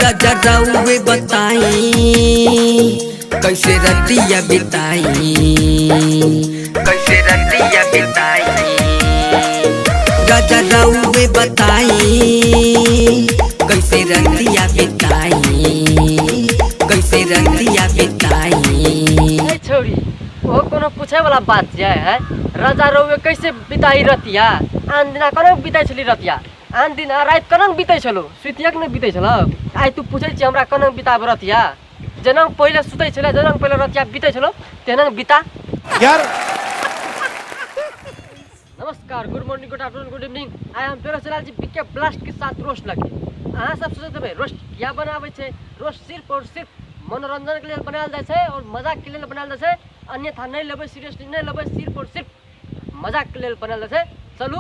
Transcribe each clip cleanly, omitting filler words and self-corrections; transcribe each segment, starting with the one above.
राजा रउवे बताई कैसे रतिया बिताई, कैसे रतिया बिताई। राजा रउवे बताई कैसे रतिया बिताई, कैसे रतिया बिताई। ए छौरी, ओहो कोनो पूछे वाला बात छै है? राजा रउवे कैसे बिताई रतिया? आन दिना कोना बिताइ छली रतिया? आन दिन राति कोना बितै छलौ? सुतियक ने बितै छलौ। आइ तू पूछै छी हमरा कोना बिताब रतिया? जेना पहिले सुतै छलै, जेना पहिले रतिया बितै छलौ, तेना बिता। यार नमस्कार, good morning, good afternoon, good evening. I am Lal ji BK blast के साथ रोस्ट लगे। अहाँ सब सोचैत हेबै रोस्ट किया बनाबै छै? रोस्ट सिर्फ और सिर्फ मनोरंजन के लेल बनायल जाइ छै और मजाक के लेल बनायल जाइ छै, अन्यथा नहि लेबै, सीरियसली नहि लेबै, सिर्फ और सिर्फ मजाक के लेल बनायल जाइ छै। चलू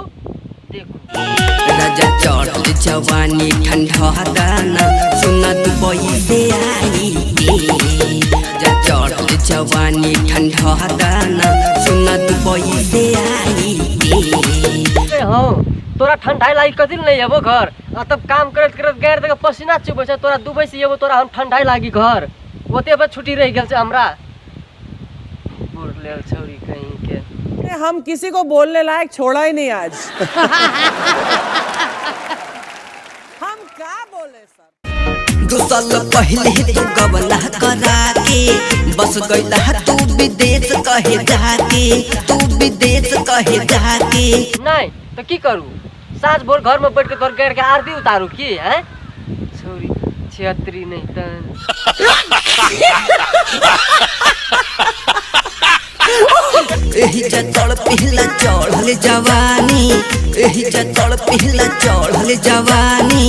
देखू। राजा चढ़ल जवानी ठंडा दाना सुना दुबई से आई के। राजा चढ़ल जवानी ठंडा दाना सुना दुबई से आई के। ए हौ, तोरा ठंडाई लागी कथी नहि एबो घर? आ तब काम करैत करैत गैर देख पसीना चुबै छै, तोरा दुबई से एबो तोरा हम ठंडाई लागी घर? ओते पर छुट्टी रहि गेल छै हमरा। बुढ़ लेल छौरी कहीं के। हम किसी को बोलने लायक छोड़ा ही नहीं आज। हम क्या बोले सर? 2 साल पहले तू गवला करा के बस गईला तू विदेश कहे जाके, तू विदेश कहे जाके। नहीं तो की करू? साँझ भोर घर में बैठ के तोर गैर के आरती उतारू की? हैं छौरी छिहत्तरी नहीं तन। एही चढ़ पिहला चढ़ल जवानी, एही चढ़ पिहला चढ़ल जवानी,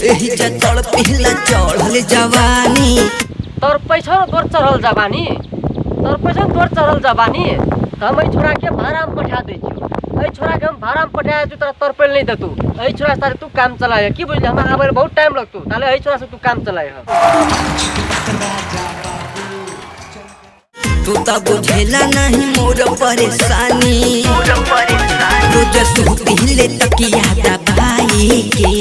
एही चढ़ पिहला चढ़ल जवानी। तोर पैसा न तोर चढ़ल जवानी, तोर पैसा न तोर चढ़ल जवानी। त हम एहि छोरा के भाड़ा में पठा दै छियौ, एहि छोरा के हम भाड़ा में पठा दै छियौ, तोरा तरपैल नहीं देतौ। एहि छोरा से तारे तू काम चलाय, की बुझली? हमरा आबै बहुत टाइम लगतौ, ताले एहि छोरा से तू काम चलाय। तू त बुझेला नहीं मोर परेशानी, रोज सुतिले तकिया दबाई के,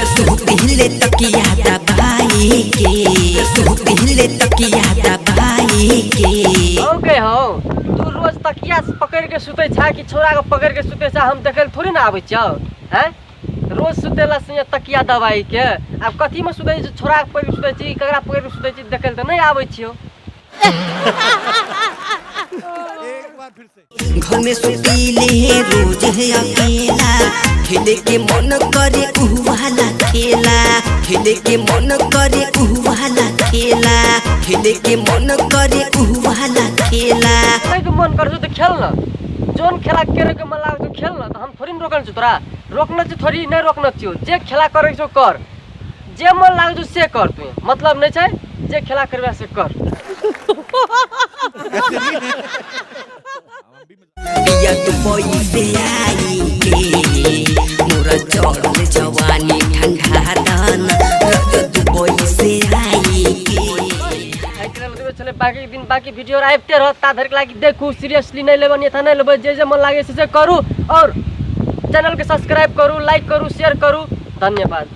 सुतिले तकिया दबाई के, सुतिले तकिया दबाई के। ओके हौ, तू रोज तकिया पकड़ के सुतै छा कि छोरा के पकड़ के सुतै छा? हम देखै थोड़ी ना आबै छियौ। हैं रोज सुतेला से तकिया दबाई के, आब कथी में सुतै छी? छोरा के पकड़ के सुतै छी, ककरा पकड़ के सुतै छी, देखै त नहीं आबै छियौ। घर में सुतीले रोज है अकेला, खेले के मन करे उहवाला खेला, खेले के मन करे उहवाला खेला, खेले के मन करे उहवाला खेला। खेले के मन गर्छ त खेल न, जोन खेला करे के मन लाग्छ खेल न, त हम थोड़ी न रोकन छु तोरा, रोक्न चाहिँ थोड़ी नै रोक्न छु। जे खेला करे छौ कर, जे मन लाग्छ से कर, तू मतलब नै छै, जे खेला करबे से कर। पिया दुबई से आई के मोरा चढ़ल जवानी ठंडा दाना, राजा दुबई से आई के। छलै बाकी दिन बाकी वीडियो आबिते रहत, ता धरिके लागि देखू, सीरियसली नहि लेबै, अन्यथा नहि लेबै, जे जे मन लागे से करू और चैनल के सब्सक्राइब करू, लाइक करू, शेयर करू। धन्यवाद।